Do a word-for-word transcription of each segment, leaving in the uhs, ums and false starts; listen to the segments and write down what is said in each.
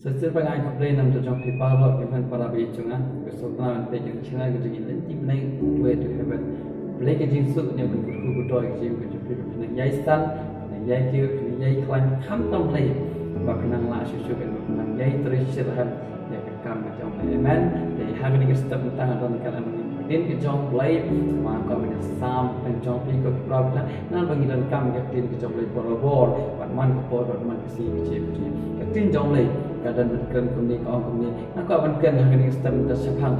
Sa shisien pat nga ai khublei na bynta jong phi baroh ki hynmen para baieit jong nga. Nga sngewtynnat ban peit ïa ka channel ka jong ngi Lynti Bneng, Way to Heaven. Blei ka jingsuk ne ban kyrkhu kyrdoh ïa ka jingim ka jong phi, phi nang ïai san, phi nang ïai kiew, phi nang ïai khlaiñ, khamtam Blei ba phi nang lah shuh shuh, ba phi nang ïai trei shitrhem ïa ka kam ka jong U Blei. Amen. Te ha kane ka step mynta nga don ka ktien ka jong U Blei, ma ka ban ïasam ka jong phi ko ki para bangeit. Namar ba ngi donkam ka ktien ka jong U Blei barabor, bad man ka por bad man ka sngi, ka jingim, ka jingim. Ka ktien jong U Blei ka don ban kren kumne, ka ong kumne. Nga kwah ban kren ha kane ka step mynta shaphang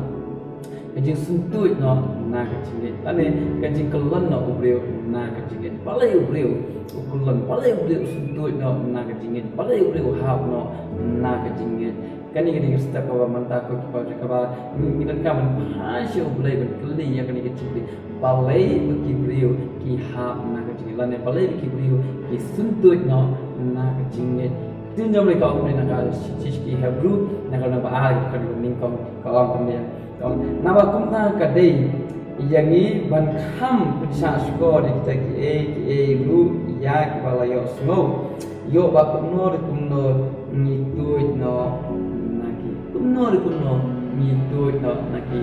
ka jingsyntuid noh na ka jingngeit, lane ka jingkyllon noh u briew na ka jingngeit. Balei u briew u kyllon, balei u briew u syntuid noh na ka jingngeit, balei u briew u hap noh na ka jingngeit? Kane ka dei ka step kaba mynta ko ki para, kaba ngi donkam ban phai sha U Blei ban kylli ïa kane ka jingkylli. Balei ba ki briew ki hap na ka jingngeit, lane balei ba ki briew ki syntuid noh na ka jingngeit? Ka ktien jong U Blei ka ong kumne na ka shithi ki Hebru, na ka lynnong ba ar, ka dkhot ba nyngkong, ka ong kumne. Ka ong, naba kumta ka dei ïa ngi ban kham pynshah shkor ïa kita kiei kiei ruh ïa kiba la ïohsngew, ïoh ba kumno re kumno ngi tuid noh na ki. Kumno re kumno ngi tuid noh na ki.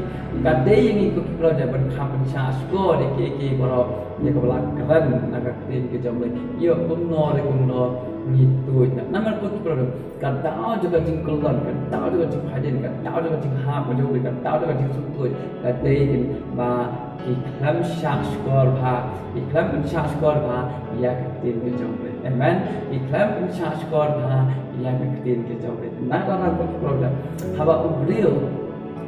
Ka dei ïa ngi ko ki para, ban kham pynshah shkor ïa kiei kiei baroh ïa kaba la kren na ka ktien ka jong U Blei. Ïoh kumno re kumno ngi tuid noh. Namar ko ki para, ka daw jong ka jingkyllon, ka daw jong ka jingphaidien, ka daw jong ka jinghap ka jong U Blei, ka daw jong ka jingsyntuid, ka dei ba ki khlem shah shkor bha, ki khlem pynshah shkor bha ïa ka ktien ka jong U Blei. Amen. Ki khlem pynshah shkor bha ïa ka ktien ka jong U Blei. Nangta ko ki para, haba u briew,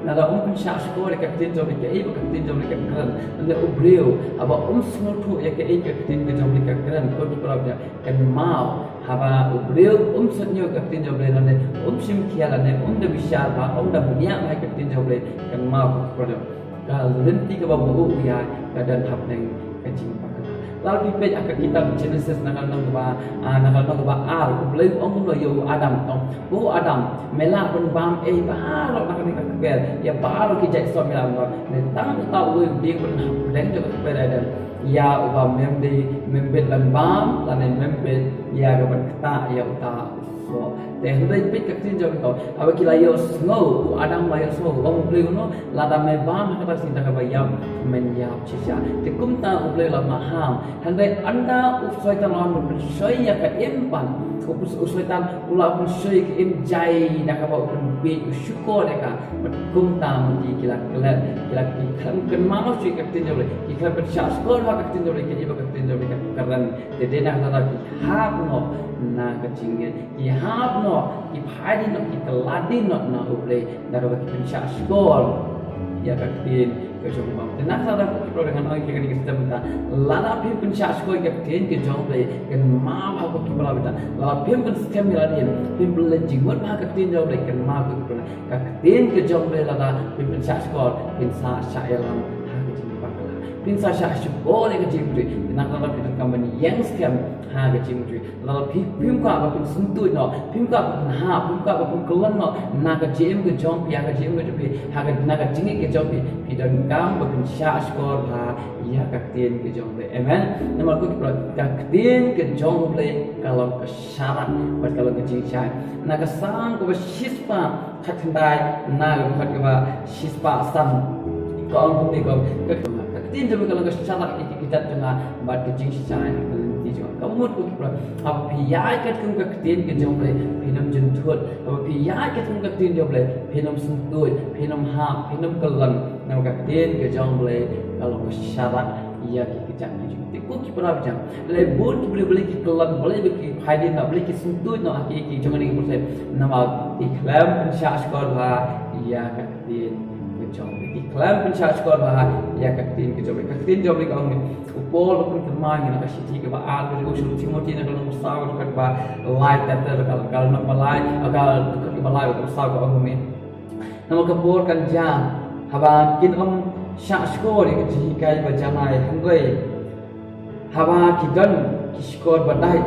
lada um pynshah shkor ïa ka ktien jong U Blei, kaei ba ka ktien jong U Blei ka kren. Lada u briew haba um sngewthuh ïa kaei ka ktien ka jong U Blei ka kren, ko ki para, kynmaw, haba u briew um sngewthuh ïa ka ktien jong U Blei, lane um shim khia, lane um da bishar bha, um da bniah bha ïa ka ktien jong U Blei, kynmaw ko ki para, ka lynti kaba ma u u ïaid ka don hapdeng ka jingbakla. Lada phi peit ha ka kitab Genesis na ka lynnong kaba, ah, na ka lynnong kaba ar, U Blei u ong kumno ïa u Adam, to. Ko Adam, me lah ban bam ei baroh na kane ka kper, ïa baroh ki jait soh me lah ban bam. Hynrei tang uta uwei u dieng ban hapdeng jong ka kper Eden, ïa uba mem dei, mem bit ban bam, lane mem bit ïa ka ban ktah ïa uta u soh. Te hynrei peit ka ktien jong U Blei, haba ki la ïohsngew, u Adam la ïohsngew, u ong U Blei kumno, lada me bam ha kata ka sngi da kaba ïap men ïap shisha. Te kumta U Blei u la maham. Hynrei ynda u Soitan u la pynshoi ïa ka im pat, u, u Soitan u la pynshoi ïa ka im jai da kaba u pynbiej, u shukor ïa ka. Bad kumta mynta ki la klet, ki la, ki khlem kynmaw shuh ïa ka ktien jong U Blei, ki khlem pynshah shkor ha ka ktien jong U Blei, kaei ba ka ktien jong U Blei ka kren. Te dei na kata ki hap noh na ka jingngeit, ki hap noh, ki phai dien noh, ki kylla dien noh na U Blei da kaba ki pynshah shkor ïa ka ktien ka jong U Blei. Te nangta ko ki para, ngan ong ïa kane ka step mynta, lada phim pynshah shkor ïa ka ktien ka jong U Blei, kynmaw ko ki para mynta, lada phim pynskhem ïa lade, phim pynleit jingmut bha ha ka ktien jong U Blei, kynmaw ko ki para, ka ktien ka jong U Blei lada phim pynshah shkor, phin sa shah ïalam ha ka jingbakla, phin sa shah shukor ïa ka jingmyntoi. Te nangta phi donkam ban ïeng skhem ha ka jingmyntoi. Lada phi, phim kwah ba phin syntuid noh, phim kwah ba phin hap, phim kwah ba phin kyllon noh na ka jingim ka jong phi, ha ka jingim ka jong phi, ha ka, na ka jingngeit ka jong phi, phi donkam ba phin shah shkor bha ïa ka ktien ka jong U Blei. Amen. Namar ko ki para, ka ktien ka jong U Blei ka long ka sharak bad ka long ka jingshai. Na ka Salm kaba shispah khatkhyndai, na ka dkhot kaba shispah san, ka ong kumne, ka ong, ka, ka ktien jong U Blei ka long ka sharak ïa ki kjat jong nga bad ka jingshai ha ka lynti jong nga. Kaba mut ko ki para, haba phi ïaid katkum ka ktien ka jong U Blei, phin ym jynthut. Haba phi ïaid katkum ka ktien jong U Blei, phin ym syntuid, phin ym hap, phin ym kyllon. Namar ka ktien ka jong U Blei ka long ka sharak ïa ki kjat ki jong. Te ko ki para, lehbun ki briew balei ki kyllon, balei ki phai dien noh, balei ki syntuid noh ha ki, ki jong kane ka pyrthei? Namar ki khlem pynshah shkor bha ïa ka ktien ka jong U Blei. Ki khlem pynshah shkor bha ïa ka ktien ka jong U Blei. Ka ktien jong U Blei ka ong ne, u Paul u pynkynmaw ïa ngi na ka shithi kaba ar ka jong u sha u Timothi, na ka lynnong ba saw, ka dkhot kaba lai, ter ter, ka, ka lynnong ba lai, ka dkhot kaba lai, ka saw, ka ong ne. Namar ka por kan jia haba kin ym shah shkor ïa ka jinghikai ba janai, hynrei haba ki don ki shkor ba dait,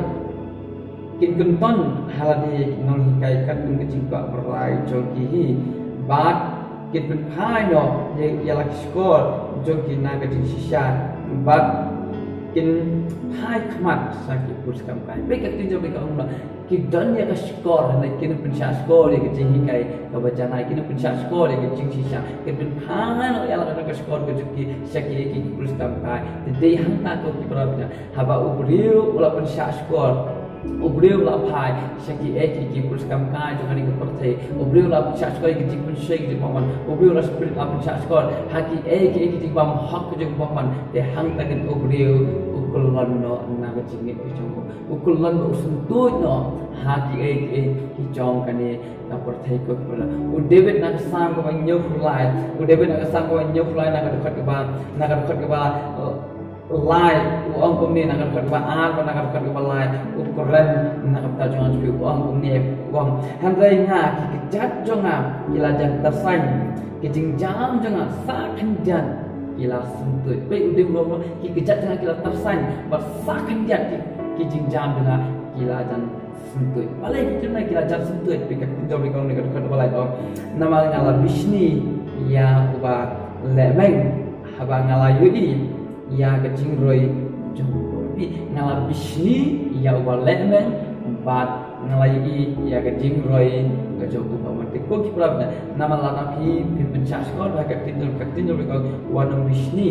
kin kynton ha lade ki nonghikai katkum ka jingkwah ba rai jong ki hi, bad kin pynphai noh ïa, ïa la ki shkor jong ki na ka jingshisha, bad kin phai khmat sha ki pud skamkai. Peit ka ktien jong U Blei ka ong noh, Ki don ïa ka shkor, hynrei kin pynshah shkor ïa ka jinghikai kaba janai, kin pynshah shkor ïa ka jingshisha, kin pynphai noh ïa la ka shkor ka jong ki sha kiei kiei ki pulit kam kai. Te dei hangta ko ki para bangeit, haba u briew u la pynshah shkor, u briew u la phai sha kiei kiei ki pulit kam kai jong kane ka pyrthei, u briew u la pynshah shkor ïa ka jingpynshoi ka jong u bymman, u briew u la pynshah shkor ha kiei kiei ki jingbymhok ka jong u bymman, te hangta keiñ u briew u kyllon noh na ka jingngeit ka jong u. U kyllon ba u syntuid noh ha kiei kiei ki jong kane ka pyrthei ko ki para. U David na ka Salm kaba hynñiewphew lai, u David na ka Salm kaba hynñiewphew lai na ka dkhot kaba, na ka dkhot kaba, eh, lai, u ong kumne, na ka dkhot kaba ar bad na ka dkhot kaba lai, u kren na ka bynta jong nga, u ong kumne, u ong: Hynrei nga, ki kjat jong nga ki la jan tyrsaiñ, ki jingjam jong nga sa khyndiat ki la syntuid. Peit, u David u ong, ki kjat jong nga ki la tyrsaiñ bad sa khyndiat ki, ki jingjam jong nga ki la jan syntuid. Balei ki kjat jong nga ki la jan syntuid? Peit ka ktien jong U Blei ka ong ha ka dkhot kaba lai, ka ong: Namar nga la bishni ïa uba lehmeng haba nga la ïohi ïa ka jingroi jong u. Peit, nga la bishni ïa uba lehmeng bad nga la ïohi ïa ka jingroi ka jong u bymman. Te ko ki para bangeit, namar lada phi, phi pynshah shkor ha ka ktien jong, ka ktien jong U Blei ka ong: Wat nym bishni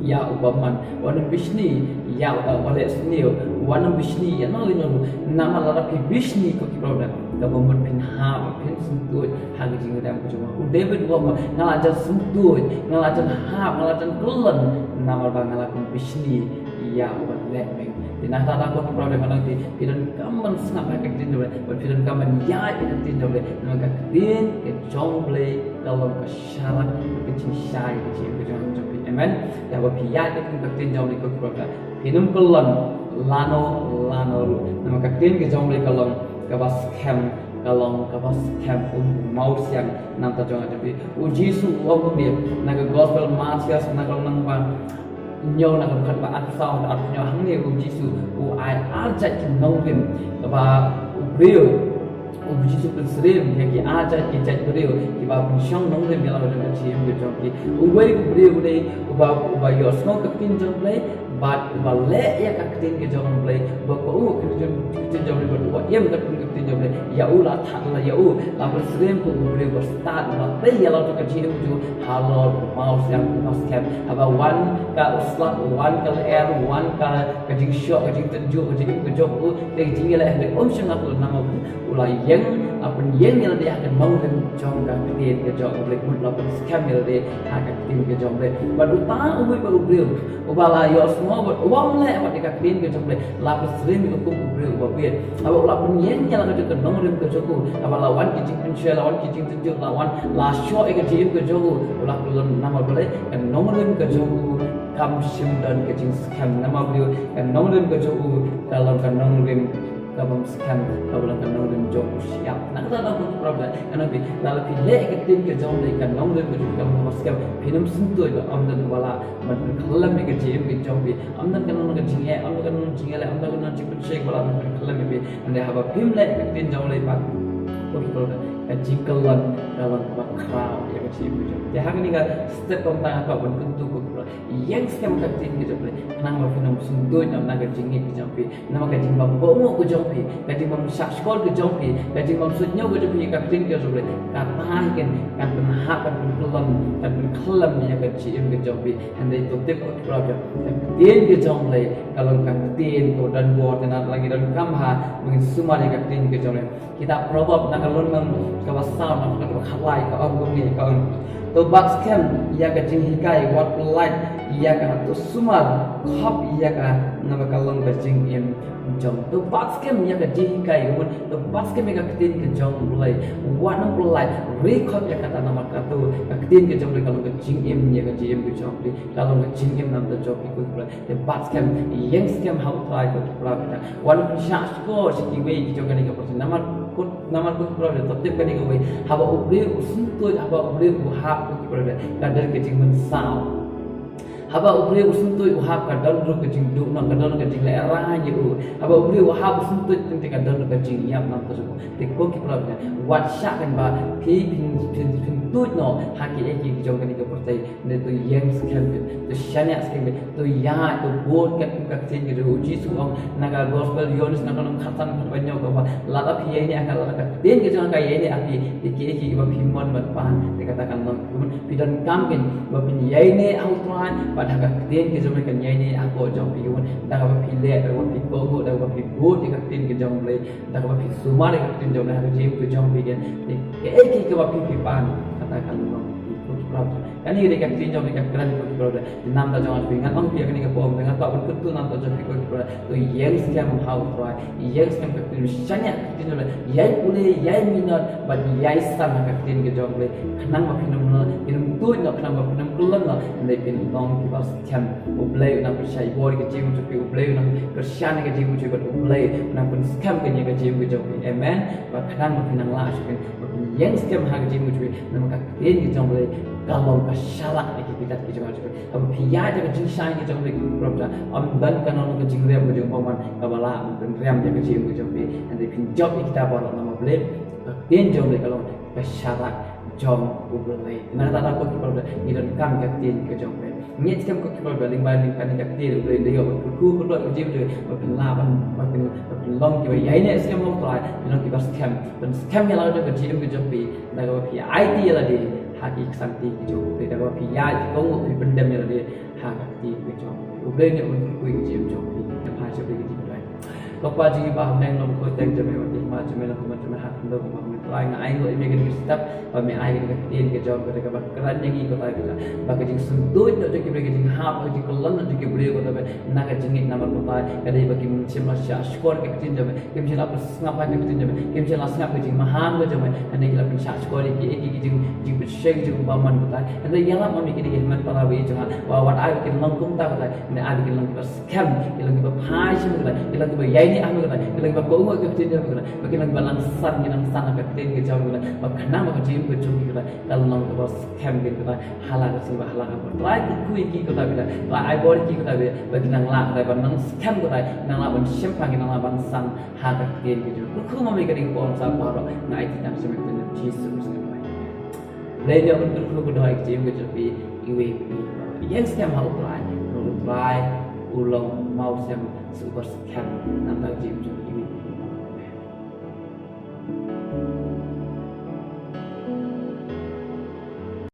ïa u bymman, wat nym bishni ïa uta uba leh sniew, wat nym bishni ïa uno uno ruh. Namar lada phi bishni ko ki para bangeit, kaba mut phin hap phin syntuid ha ka jingrem ka jong u. U David u ong: Nga la jan syntuid, nga la jan hap, nga la jan kyllon namar ba nga la pynbishni ïa uba lehmeng. Te nangta ko ki para bangeit, phi donkam ban sngap ïa ka ktien jong U Blei, bad phi donkam ban ïaid ïa ka ktien jong U Blei, namar ka ktien ka jong U Blei ka long ka sharak, ka jingshai, ka jingim ka jong, jong phi. Amen. Te haba phi ïaid ïa ka ktien jong U Blei ko ki para bangeit, phin ym kyllon lano lano ruh, namar ka ktien ka jong U Blei ka long kaba skhem, ka long kaba skhem kum u mawsiang na ka bynta jong nga jong phi. U Jisu u ong kumne na ka Gospel Mathaios, na ka lynnong ba hynñiew, na ka dkhot ba arphew saw haduh arphew hynñiew, hangne u Jisu u ai ar jait ki nongrim, kaba u briew, u Jisu u pynsyriem ïa ki ar jait ki jait briew kiba pynshong nongrim ïa la ka jong ka jingim ka jong ki. Uwei u briew u dei uba, uba ïohsngew ka ktien jong U Blei bad uba leh ïa ka ktien ka jong U Blei, uba kohnguh ka ktien, ka ktien jong U Blei bad uba im katkum ka ktien jong U Blei. Ïa u la thad, la ïa u la pynsyriem kum u briew ba stad, ba tei ïa la ka jingim ka jong u halor u mawsiang uba skhem. Haba wan ka slap, wan ka lyer, wan ka, ka jingshoh, ka jingtynjuh, ka jingim ka jong u, te ka jingïaleh hynrei um shym la kyllon namar u la ïeng, la pynïeng ïa lade ha ka nongrim jong ka ktien ka jong U Blei, mut la pynskhem ïa lade ha ka ktien ka jong U Blei. Bad uta uwei pat u briew uba la ïohsngew bad uba ym leh pat ïa ka ktien ka jong U Blei, la pynsyriem ïa u kum u briew uba bieit. Haba u la pynïeng ïa la ka jong ka nongrim ka jong u, haba la wan ki jingpynshoi, la wan ki jingtynjuh, la wan, la shoh ïa ka jingim ka jong u, u la kyllon namar balei? Ka nongrim ka jong u kam shym don ka jingskhem. Namar balei? Ka nongrim ka jong u ka long ka nongrim ka bym skhem, kaba long ka nongrim jong u shyiap. Na kata ka daw ko ki para bangeit, kane phi, lada phi leh ka ktien ka jong U Blei, ka nongrim ka jong u ka long kaba skhem, phin ym syntuid, ym don ba lah ban pynkhyllem ïa ka jingim ka jong phi. Ym don kano kano ka jingeh, ym don kano kano ka jingeh, ym don kano ka jingpynshoi ba lah ban pynkhyllem ïa phi. Hynrei haba phim leh ka ktien jong U Blei pat, ko ki para bangeit, ka jingkyllon ka long kaba khraw ïa ka jingim ka jong phi. Te ha kane ka step kaba mynta nga kwah ban kyntu ko ki para bangeit, ïeng skhem ka ktien ka jong U Blei, khnang ba phin ym syntuid noh na ka jingngeit ka jong phi. Namar ka jingbym kohnguh ka jong phi, ka jingbym shah shkor ka jong phi, ka jingbym suidñiew ka jong phi ïa ka ktien ka jong U Blei, kata hi kan, kan pynhap, kan pynkyllon, kan pynkhyllem ïa ka jingim ka jong phi. Hynrei to tip ko ki para bangeit, ka ktien ka jong U Blei ka long ka ktien kaba don bor. Te na la ngi donkam ha ba ngin sumar ïa ka ktien ka jong U Blei. Kitab Proverb na ka lynnong kaba saw, na ka dkhot kaba khatlai, ka ong kumne, ka ong: To bat skhem ïa ka jinghikai, wat pyllait ïa ka, to sumar khop ïa ka, namar ka long ka jingim jong. To bat skhem ïa ka jinghikai, to bat skhem ïa ka ktien ka jong U Blei, wat nym pyllait, ri khop ïa kata, namar kato ka ktien ka jong U Blei ka long ka jingim ïa ka jingim ka jong phi, ka long ka jingim na ka bynta jong phi ko ki para bangeit. Te bat skhem, ïeng skhem ha U Trai ko ki para bangeit. Wat nym pynshah shkor sha kiwei ki jong kane ka pyrthei. Namar ko, namar ko ki para bangeit, to tip kane kawei, haba u briew u syntuid, haba u briew u hap ko ki para bangeit, ka don ka jingmynsaw. Haba u briew u sngewthuh u hap ka don ruh ka jingduh noh, ka don ka jinglehrain ïa u. Haba u briew u hap u sngewthuh te ka don ruh ka jingïap noh ka jong u. Te ko ki para bangeit, wat shah kan ba phi phin phin phin tuid noh ha kiei kiei ki jong kane ka pyrthei. Ne to ïeng skhem, to shaniah skhem, to ïaid, to bud kat kum ka ktien ka jong u. Jisu u ong na ka gospel Ïoannis na ka lynnong khatsan khatwei, u ong ba lada phi ïaineh ha ka, lada ka ktien ka jong nga ka ïaineh ha phi, te kiei kiei kiba phi mon bad pan te kata kan long. Phi donkam kein ba phin ïaineh ha u Trai bad ha ka ktien ka jong u kan ïaineh hapoh jong phi, da kaba phi leh, da kaba phi kohnguh, da kaba phi bud ïa ka ktien ka jong U Blei, da kaba phi sumar ïa ka ktien jong U Blei ha ka jingim ka jong phi kein. Te kaei kaei kaba phi phi pan, kata kan long. Ko ki para bangeit, kane ka dei ka ktien jong U Blei, ka kren, ko ki para bangeit. Namar kata jong phi, ngan ong phi ïa kane ka por, nga kwah ban kyntu namar kata jong phi, ko ki para bangeit. To ïeng skhem ha u Trai, ïeng skhem ha ka ktien, shaniah ka ktien jong U Blei, ïai pule, ïai minot bad ïai san ha ka ktien ka jong U Blei. Khnang ba phin ym, phin ym tuid noh, khnang ba phin ym kyllon noh, hynrei phin long kiba skhem. U Blei u nang pynshai bor ïa ka jingim jong phi, U Blei u nang kyrshan ïa ka jingim jong phi bad U Blei u nang pynskhem kein ïa ka jingim ka jong phi. Amen. Ba khnang ba phin nang lah shuh kein ba phin ïeng skhem ha ka jingim jong phi, namar ka ktien ka jong U Blei ka long ka sharak ïa ki kjat ki jong phi. Haba phi ïaid ha ka jingshai ka jong U Blei, ko ki para bangeit, ym don kano kano ka jingrem ka jong u bymman kaba lah ban pynrem ïa ka jingim ka jong phi. Hynrei phin jop ïa kita baroh namar U Blei, ka ktien jong U Blei ka long ka sharak jong U Blei. Na kata ko ki para bangeit, ngi donkam ka ktien ka jong U Blei. Ngi skhem ko ki para bangeit, lyngba lyngba kane ka ktien U Blei, da ïoh ban kyrkhu kyrdoh ïa ka jingim jong phi, ba phin lah ban, ba phin, ba phin long kiba ïaineh skhem ha u Trai, phin long kiba skhem, ban skhem ïa la ka jong ka jingim ka jong phi. Da kaba phi aiti ïa lade ha ki ksangti ki jong U Blei, da kaba phi ïaid, phi kohnguh, phi pyndem ïa lade ha ka kti ka jong U Blei. U Blei un kyrkhu ïa ka jingim jong phi. Ngin ïa phai sha U Blei ka jingkyrkhu. Ko Kpa jong ngi ba ha bneng, long ko ktien jong me, wat ïa khmat jong me, long kumba jong me ha khyndew kumba ha bneng. Trai, nga ainguh ïa me kane ka step ba me ai kane ka ktien ka jong phi, kaba kren ïa ngi ko Trai, ba ka jingsngewthuh noh jong ki briew, ka jinghap, ka jingkyllon noh jong ki briew ko Trai, na ka jingngeit namar ko Trai ka dei ba kim shym la shah shkor ka ktien jong me. Kim shym la sngap ha ka ktien jong me, kim shym la sngap ka jingmaham ka jong me. Hynrei ki la pynshah shkor ïa ki, ïa ki, ki jing, jingpynshoi jong u bymman ko Trai. Hynrei ïalap ma me kine ki hynmen para bangeit jong nga, ba wat ai ba kin long kumta ko Trai, hynrei ai ba kin long kiba skhem, kin long kiba phai sha me ko Trai, kin long kiba ïaineh ha me ko Trai, kin long kiba kohnguh ïa ka ktien jong me ko Trai, ba kin long kiba nang san, kin nang san ha ka ktien ka jong me ko Trai, ba khnang ba ka jingim ka jong ki ko Trai kan long kaba skhem kein ko Trai. Ha la ka sngi bad ha la ka por, Trai kyrkhu ïa ki ko Trai, Trai ai bor ïa ki ko Trai, ba kin nang lah Trai ban nang skhem ko Trai, kin nang lah ban shemphang, kin nang lah ban san ha ka ktien ka jong me. Kyrkhu ma me kane ka por sa baroh, nga aiti tang sha me ha ka kyrteng Jisu Khrist nga duwai. Lei ïa ban kyrkhu ka dei ka jingim ka jong phi iwei pa iwei. Ïeng skhem ha u Trai, u Trai u long mawsem, sa uba skhem na ka jingim jong phi.